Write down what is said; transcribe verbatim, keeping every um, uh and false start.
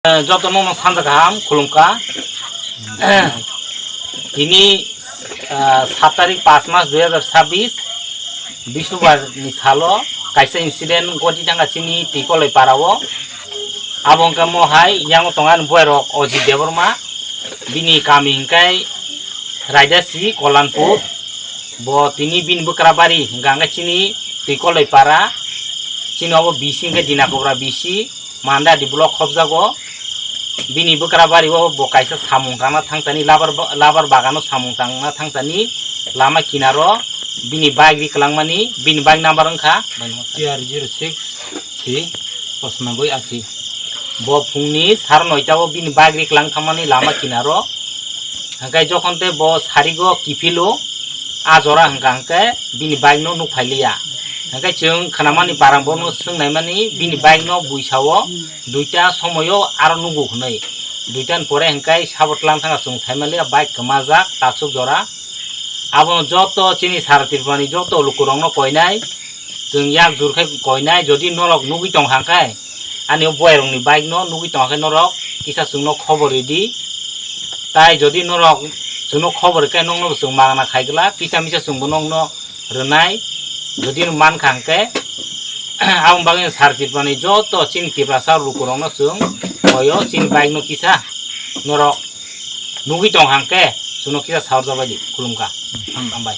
Eh, joto no no sanja kaham khulumkha. Tini, ah, sat tarik, panch mas, dui hajar chabbish, Bisnubar ni salo kaisa incident goti thangkha chini Twikoloi para o. Abo hwnkhe mo hai yango tongo ani boy rok Ojit Debbarma, bini kami hwnkhe Raidasi Kollanpur. Bo tini bini bwkra bari hwnkha hwnkhe chini Twikoloi para, chini obo B C hwnkhe Dina Kobra B C. Mandadi block khobjago. Bini bwkra bari o bo kaisa samung tangna thangtani, labar ba-, labar bagano samung tangna thangtani lama kinaro bini bike ri kwlangmani, bini bike number wngkha T R zero six C pochanoboi ashi. Bo phungni sar noita o bini bike ri kwlang thangmani lama kinaro. Hwnkhe jokhon tei bo sarigo kiphilo, a jora hwnkha hwnkhe bini bike no nuk phailiya. Hwnkhe chwng khnamani parang bono swngnaimani bini bike no buisao duita somoio aro nugo hwnwi. Duita ni pore hwnkhe sabo tlang thangkha chwng saimaliya bike kwmajak taksuk jora. Abono joto chini sara Tripura ni joto lukurokno koinai. Chwng yak jur khai koinai, jodi norok nugwi tong kha khe, ani o boyarokni bike no nugwi tong kha khe norok kisa chwngno khobor ridi. Tai jodi norok chwngno khobor rikhe nokno chwng magna khai glak, kisa misa chwngbo nokno rwnai. Jodi no man kha hwnkhe, aboni bagwi sar Tripura ni joto chini Tiprasa lukurokno chwng koyo chini bike no kisa norok nugwi tong kha hwnkhe chwngno kisa saurjabaidi khulumkha. Hambai.